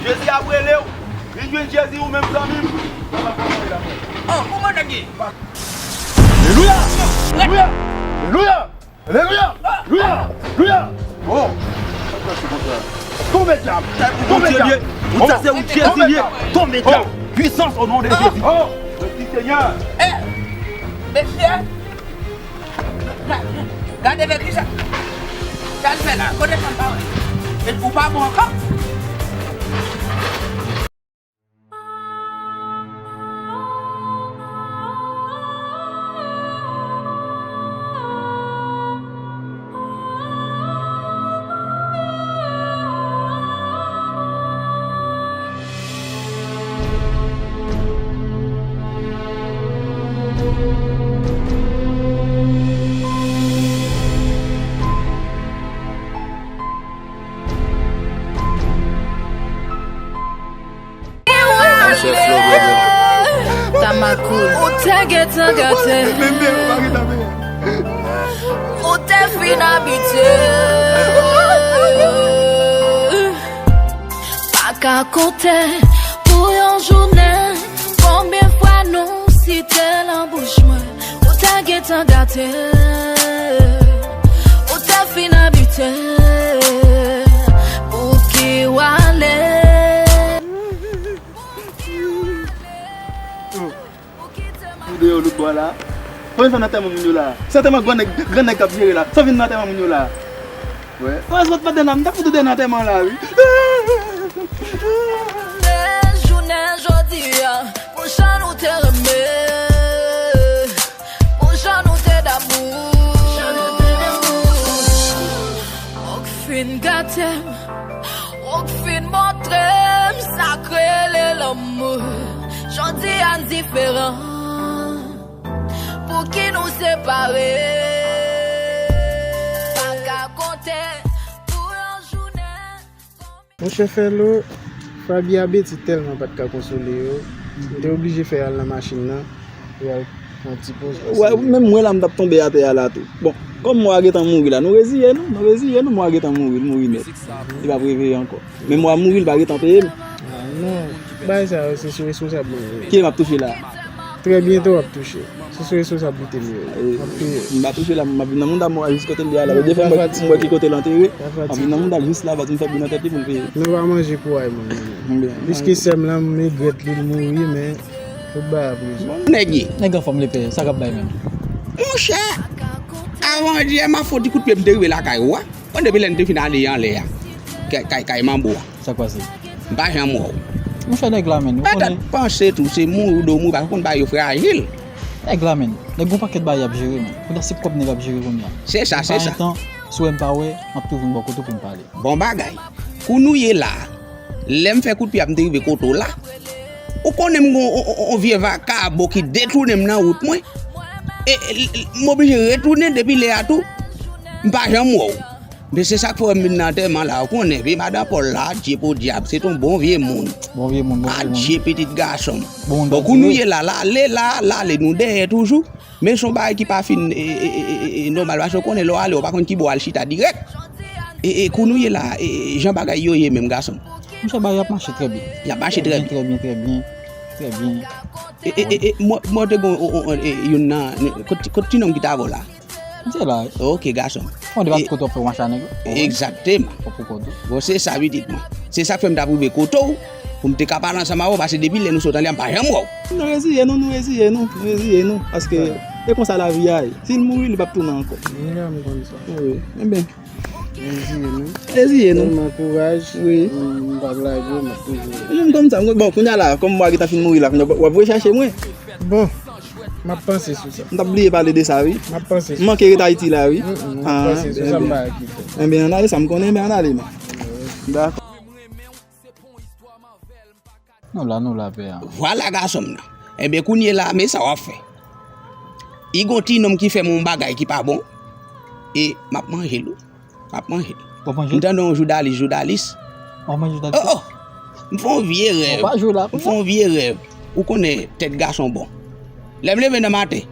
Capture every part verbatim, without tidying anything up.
Jezi ap rele w. Vin jwenn Jezi ou menm zanmi m. Oh, kòman nèg ye? Alelouya! Alelouya! Alelouya! Alelouya! Alelouya! Alelouya! Oh! Tonbe dyab! Tonbe dyab! Wout sa se wout Jezi li ye! Tonbe dyab! Pwisans o non de Jezi! Oh! Mèsi Senyè! Eh! Mesye! Ga-, gade men kisa. Sa l fè la? Kote fanm pa wè? Ou pa bon ankò? Tamakoul. Ou te gentan gate. Ou te fin abitye. Pa ka konte pou yon jounen konbyen fwa nou site l nan bouch mwen. Ou te gentan gate. Ou te fin abitye. Pouki w ale? Ou deyò lòt bò a la. Sa w vin fè nan antèman moun yo la? Se antèman gran nèg, gran nèg k ap jere la. Sa w vin nan antèman moun yo la? Wè. Erezman w pa t nan, m t ap fout ou deyò nan antèman la, wi. Jounen jodi a, pou jan nou te renmen, pou jan nou te damou. Ou k fin gate m, ou k fin montre m sa k rele lanmou. Jodi a n diferan. Pouki nou separe? Pa ka konte pou yon jounen. Monchè Fèlo, Faby a beti tèlman pa t ka konsole yo. M te oblije fè y al nan machin nan pou y al pran ti poz. Wè, menm mwen la, m t ap tonbe atè a la tou. Bon, kòm mò a gentan mouri la, nou reziye nou, nou reziye nou, mò a gentan mouri, l mouri nèt. Li p ap reveye ankò. Men mò a mouri, li pa gentan peye m. Ah, non. Bagay sa yo, se sou responsab mwen yo ye. Kiyès m ap touche la? Trè byento, w ap touche. Se sou responsablite m yo ye. M ap peye. M pa touche la, m ap vin nan mouda mò a jis kote l ye a la. Dèfwa m wè ki kote l antere, m ap vin nan mouda l jis la, baz m fè bri nan tèt li pou m peye. Nou pa manje kouray moun nan. Piske sè m lan, m regrèt li, l mouri, men tout bagay ap rezoud. Nèg ye. Nèg anfòm, lepè, sa k ap bay menm? Monchè, avandyè, m ap fè yon ti kout pye, m te rive lakay ou a. Bon, depi lè n te fin ale anlè a, kay, kay, kay manbo a. Sa k pase? M pa janm wè w. Monchè, nèg la, menn, ou konnen. Petèt panse tou, se mouri w do mouri, paske w konn bagay yo frajil. Nèg la, menn, nèg gon pakèt bagay y ap jere, menn. Kounye a se kòb nèg ap jere kounye a. Se sa, se sa. Epi pa entan, si w wè m pa wè, m ap tou vin bò kote w pou n pale. Bon bagay. Kou nou ye la, lè m fè kout pye a, m te rive kote w la. Ou konnen m gon on, on, on vye vakabon ki detounen m nan wout mwen. E, e, m oblije retounen depi lè a tou. M pa janm wè w. Men se sa k fè w wè m vin nan antèman la. Ou konnen, vye madan Pòl la, Dye podyab, se t on bon vye moun. Bon vye moun, bon vye moun. Adje pitit gason m. Bon, kou nou ye la, l ale la, l ale nou dèyè toujou. Men se yon bagay ki pa fin, e, e, nòmal, paske w konnen lè w ale, w pa konn ki bò w al chita dirèk. E, e, kou nou ye la, e, e, jan bagay yo ye menm, gason m. Monchè, bagay ap mache trè byen. Y ap mache trè byen. Trè byen, trè byen, trè byen. E, e, e, e, mwen, mwen te gon, o, o, e, youn nan, kot, kot ti nonm ki t avè w la? M te la. Ok, gason m. Mwen te pa t kote w ap fè w mache a nèg la. Egzakteman. Ou pou kont ou. Bon, se sa, pitit mwen. Se sa k fè m t ap rive kote w, pou m te ka pale ansanm avè w, paske depi lè nou sot anlè a, m pa janm wè w. Nou reziye nou, nou reziye nou, nou reziye nou, paske e konsa lavi a ye. Si l mouri, li p ap tounen ankò. Wi, m konn sa. Wi, enben. Reziye nou. Reziye nou. Tèlman kouraj. Wi. M, m p ap lage w, m ap toujou. Menm kòm sa, bon, kounye a la, kòm mwen gentan fin mouri la, kounye a w ap voye chache mwen. Bon, m ap panse sou sa. M t ap bliye pale de sa, wi. M ap panse sou sa. M manke ret Ayiti la, wi. M ap panse sou sa, m pa kite. Enben, ann ale sa, m konnen, enben, ann ale, men. Dakò. Nou la, nou la, pè a. Vwala, gason m nan. Enben, kounye la, men sa w ap fè. I gon ti nonm ki fè m yon bagay ki pa bon. E m ap manje l, wi. M ap manje l. W ap manje l? M tande yon joudalis, joudalis. W ap manje joudalis? Oh, oh! M fè yon vye rèv. Ou pa jwe la, m fè yon vye rèv. Ou konnen tèt gason bon. Lè m leve nan maten,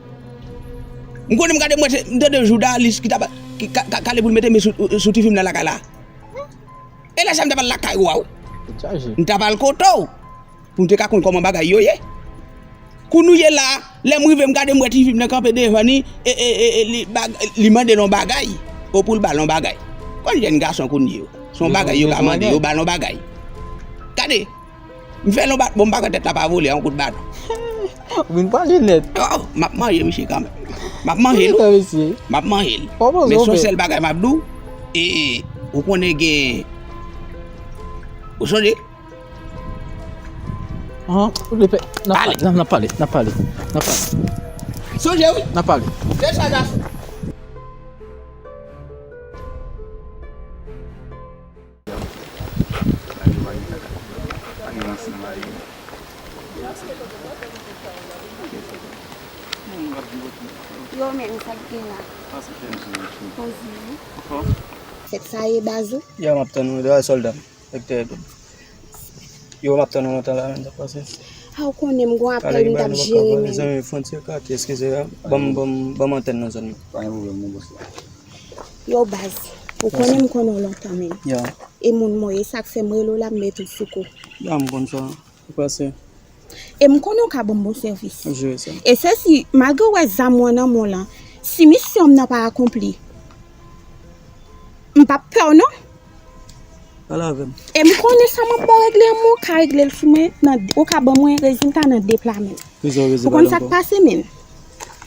m konnen m gade, m wè se, m tande joudalis ki t ap, ki ka, ka, kale pou l mete men sou, sou ti fi m nan lakay la. E lè sa m t ap al lakay ou a, wi. Chaje. M t ap al kote w pou m te ka konn kòman bagay yo ye. Kounye a, lè m rive, m gade, m wè tifi m nan kanpe devan li, e, e, e, e li, bag, li mande l yon bagay, o pou l ba l yon bagay. Konn jèn gason kounye yo. Se yon bagay yo ka mande, yo ba l yon bagay. Gade, m fè l yon bat, bon, m pa kwè tèt la pa vole, yon kout baton. Ou vin pale nèt. Oh, m ap manje misye kanmenm. M ap manje l. Kisa mesye? M ap manje l. Men se yon sèl bagay m ap di w, e, ou konnen gen, ou sonje? Ahan, ou vle fè, n ap pale, n ap, n ap pale, n ap pale, n ap pale. Sonje wi. N ap pale. Dechaje aso. Yo menm, sa k gen la? Poze wi. Fèt sa ye, baz ou? Ya, m ap tann ou, de sòlda. Sektè. Yo, m ap tann ou lontan la, men sa pase. A, ou konnen m gon apèl m t ap jere, men. Mezanmi, fon ti kati, eskize, ban m, ban m, ban m antèn nan zòn nan. Pa gen pwoblèm, mon bòs la. Yo, baz, ou konnen m konnen w lontan, men. Ya. E moun mwen ye, sa k fè m rele w la, m mete w sou kou. Ya, m konn sa. Ou pase. E m konnen w ka ban m bon sèvis. M jere sa. E se si, malgre w wè zam ou an nan men w lan, si misyon m nan pa akonpli, m p ap pè w non. Pale avè m. E m konnen sa m ap ba w regle an, men w ka regle l sou mwen, nan, ou ka ban mwen rezilta nan de pla menm. Ou konn sa k pase menm?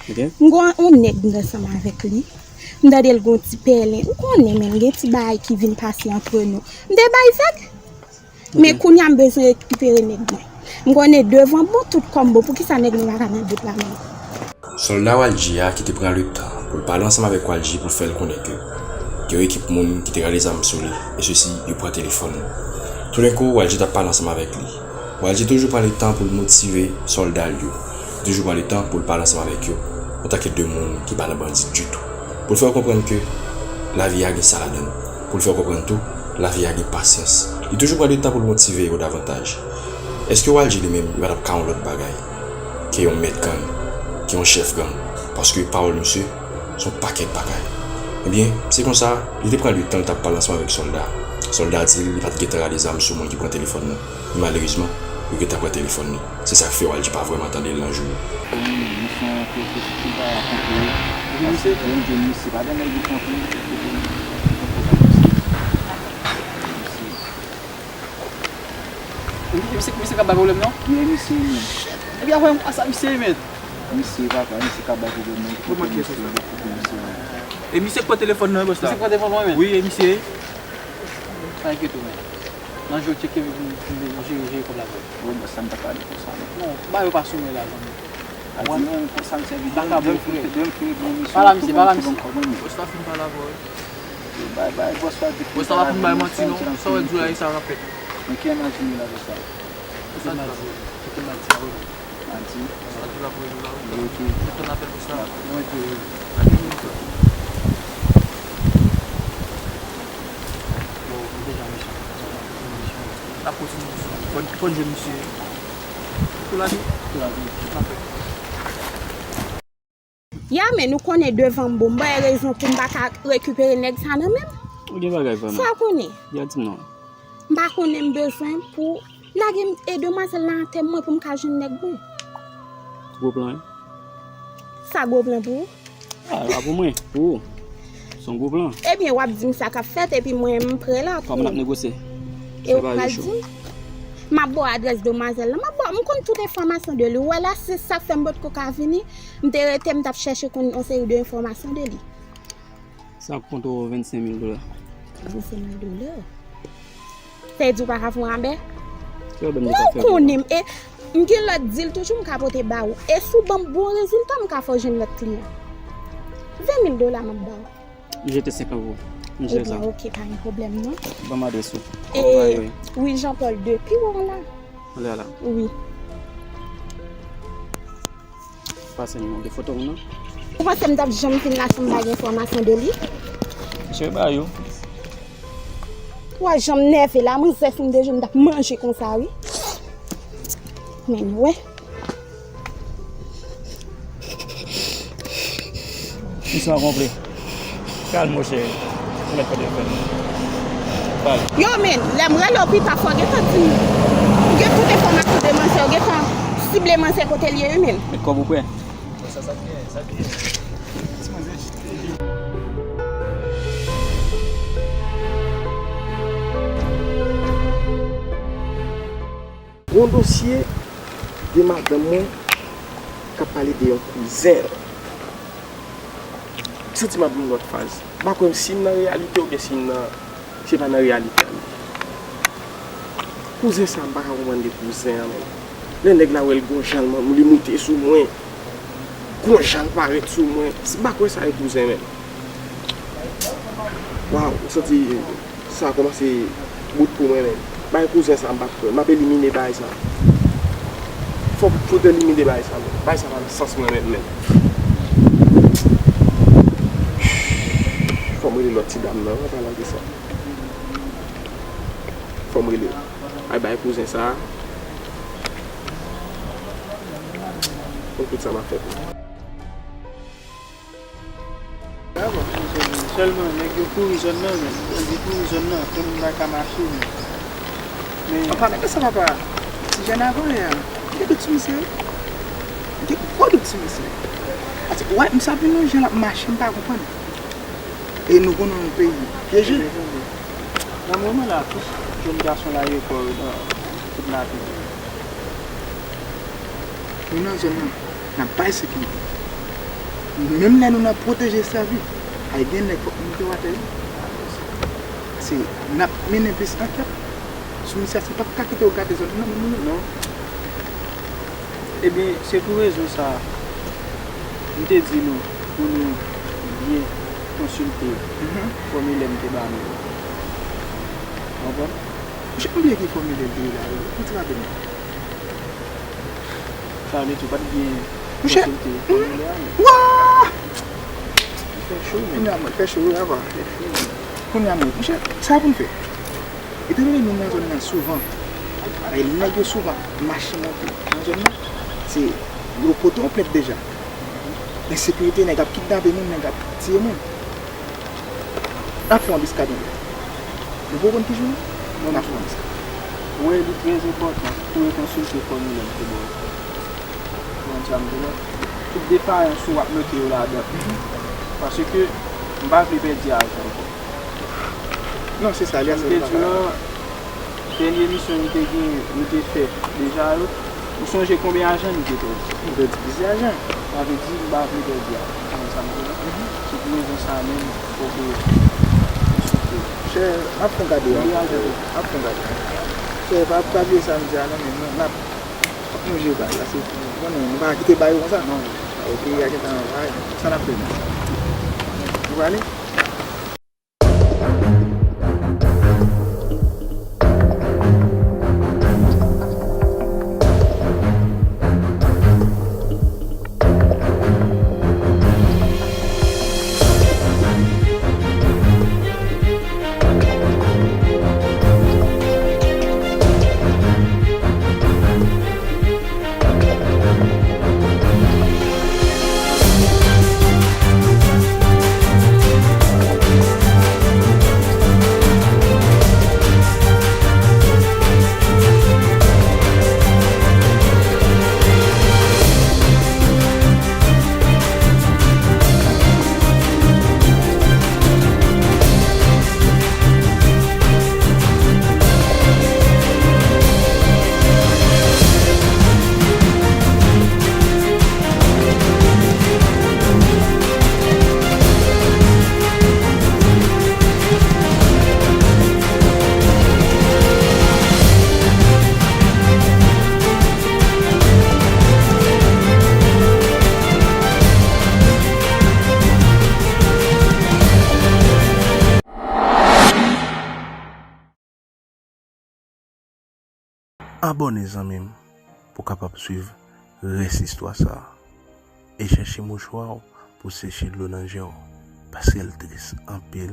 Ok. M gon yon nèg m ansanm avèk li. M tande l gon ti pèlen. Ou konnen menm gen ti bagay ki vin pase antre nou. M te bay vag. Men kounye a m bezwen rekipere nèg mwen. M konnen devan bon, tout kò m bon. Poukisa nèg mwen pa ka nan de pla menm? Sòlda Walji a ki te pran le tan pou l pale ansanm avèk Walji pou l fè l konnen ke gen yon ekip moun ki te rale zam sou li, e sesi yo pran telefòn li. Toudenkou, Walji t ap pale ansanm avèk li. Walji toujou pran le tan pou l motive sòlda l yo. Li toujou pran le tan pou l pale ansanm avèk yo, antanke de moun ki pa nan bandi ditou. Pou l fè yo konprann ke lavi a gen sa ladan l. Pou l fè yo konprann tou, lavi a gen pasyans. Li toujou pran le tan pou l motive yo davantaj. Èske Walji li menm, li pa t ap ka yon lòt bagay ke yon mèt gang, ke yon chèf gang? Paske pawòl misye, se yon pakèt bagay. Ebyen, se konsa, li te pran le tan, li t ap pale ansanm avèk sòlda. Sòlda di l, li pa t gentan rale zam sou moun ki pran telefòn nan. Men malerezman, yo gentan pran telefòn li. Se sa k fè Walji pa vrèman tande l nan jou yo. Misye, misye pa konprann. Epi misye, epi misye pa gen nèg li konprann. Misye, misye, misye ka bay pwoblèm non? Ki misye menm? Epi apre, a sa misye menm. Misye papa, misye ka bay pwoblèm non. Kòman ki misye? E misye k pran telefòn nan, bòs la. Misye k pran telefòn mwen menm? Wi, e misye. Pa enkyete w menm. Nan jou tcheke m, m, m jere, jere kòb la pou ou. Bon, bòs, sa m ta pale konsa non. Non, bagay yo pa sou mwen la, zanmi. A di menm konsa m sèvi de m, de m fè, de m fè bon misyon. Pale a misye, pale a misye. Bòs la fin pale avè w. Bay, bay, bòs la di. Bòs la pa fin bay manti non. Sa w wè di w la, e sa w ap fè. Men ki imajine la, bòs la? Ki imajine? Ki imajine? Madi. Sa di la pou nou la, wi. Ok. Mwen tann apèl pou sa. Mwen te. Bon, nou deja mechan. N ap kontinye misyon. Fò, fò n jwenn misye. Pou lavi. Pou lavi. Tout lapè. Ya, men nou konnen devan m bon, m bay rezon pou m pa ka rekipere nèg sa nan men m. Ou gen bagay vrèman. Sa w konnen? Ya, di m non. M pa konnen m bezwen pou lage m e demwazèl la atè mwen pou m ka jwenn nèg mwen. Gwo plan, wi. Sa gwo plan pou ou? A, e pa pou mwen, pou ou. Se yon gwo plan. Ebyen, w ap di m sa k ap fèt, epi mwen, m prè la pou ou. Kòman n ap negosye? E ou pral di m? M ap ba w adrès demwazèl la. M ap ba w, m konn tout enfòmasyon de li. Ou wè la, se sa k fè m potko ka vini. M te rete, m t ap chèche konn yon seri de enfòmasyon de li. Sa ap kont ou vennsenk mil dola. Vennsenk mil dola? Sa vle di ou pa ka fè yon rabè? Ki rabè m te ka fè pou ou? Non, ou konnen m, e m gen lòt dil toujou m ka pote ba ou. E si w ban m bon rezilta, m ka fè w jwenn lòt kliyan. Ven mil dola m ap ba ou. M jete senkant pou ou. M jere sa. Ebyen, ok, pa gen pwoblèm non. Ban m adrès ou. E, wi, Jean Paul de pi wo la. Anlè a la? Wi. Pase m non, gen foto moun nan. Ou panse m t ap janm fin la san m pa gen enfòmasyon de li? Misye ba yo. Ou wè jan m nève la, manzè fin de jou m t ap manje konsa wi. Men nou wè. Misyon akonpli. Kalme w cheri. Ou mèt pran telefòn nan. Yo, men, lè m rele w pi ta, fò w gentan di m. Ou gen tout enfòmasyon de manzè, ou gentan sible manzè kote l ye, wi, men. Met kòb ou prè? Sa, sa k genyen, sa k genyen. Ti manzè chite. Gon dosye de madanm mwen k ap pale de yon kouzen l. M santi m ap nan yon lòt faz. M pa konn si m nan reyalite oubyen si m nan, se pa nan reyalite a li. Kouzen sa, m pa ka konprann de kouzen an menm. Lè nèg la wè l gon jan l, li moute sou mwen. Gon jan l parèt sou mwen. M pa kwè sa e kouzen menm. Waw, m santi sa kòmanse bout pou mwen menm. Bay kouzen sa, m pa t kwè. M ap elimine bagay sa. Fòk, fòk elimine bagay sa menm. Bagay sa pa nan sans mwen menm, menm. Fò m rele lòt ti dam nan, ann pale de sa. Fò m rele l. Ay bay kouzen sa. Konn tout sa m ap fè pou li. Sèlman, nèg yo kouri zòn nan, men. Nèg yo kouri zòn nan, tout moun pa ka mache, men. Men anpa, men sa papa, ti jèn avan yè a, m gen dout sou misye, wi. M gen gwo dout sou misye. Paske, wè, misye ap vin yon jan l ap mache, m pa konprann. E nou konnen yon peyi pyeje. Nan moman la, tout jèn gason la yo kò yo nan kidnaping. Nou nan zòn nan, n ap bay sekirite. Menm lè nou nan pwoteje sèvi, ay gen nèg fòk nou mete w atè, wi. Se n ap mennen plis ankèt sou misye a, se p ap ka kite yo gade zòn nan, non, non. Ebyen, se pou rezon sa a, m te di nou pou nou byen konsilte fòmilè m te ba nou yo. Ou konprann? Monchè, konbyen ki fòmilè l te ye la, wi? Ou ti raple m? Sa vle di ou pa t byen konsilte fòmilè a, men. Wa! Li fè cho, men. Kounye a, mwen, fè cho, wi, ava. Fè cho, men. Kounye a, mwen, monchè, sa pou n fè? Etandone nou nan zòn nan souvan, e nèg yo souvan mache monte nan zòn nan, se yo pote yon plent deja. Ensekirite, nèg ap kidnape moun, nèg ap tiye moun. N ap fè yon anbiskad yon lè. Nou poko konn ki jou, men n ap fè yon anbiskad. Wi, li trè enpòtan pou yo konsilte fòmilè m te ba w. Ou konprann sa m di la? Tout defayans ou ap note yo ladan. Paske m pa vle pèdi ajan ankò. Non, se sa, li a, se li pa ka. Dènye emisyon nou te gen, nou te fè deja yo, ou sonje konbyen ajan nou te pèdi? Nou pèdi plizyè ajan. Sa vle di, m pa vle pèdi ajan. Ou konprann sa m di la? Se pou rezon sa menm, fòk nou konsilte. Chè, m ap fè yon gade, wi. M ap fè yon gade. Chè, pa, pa bliye sa m di a, non, men nou, n ap, fòk nou jere bagay la, se, konnen, nou pa ka kite bagay yo konsa. Non. Sa, peyi a gentan, sa n ap fè menm. Nou prale? Abòne zanmi m pou w kapab swiv rès istwa sa a. E chèche mouchwa w pou w seche dlo nan je w, paske l tris anpil.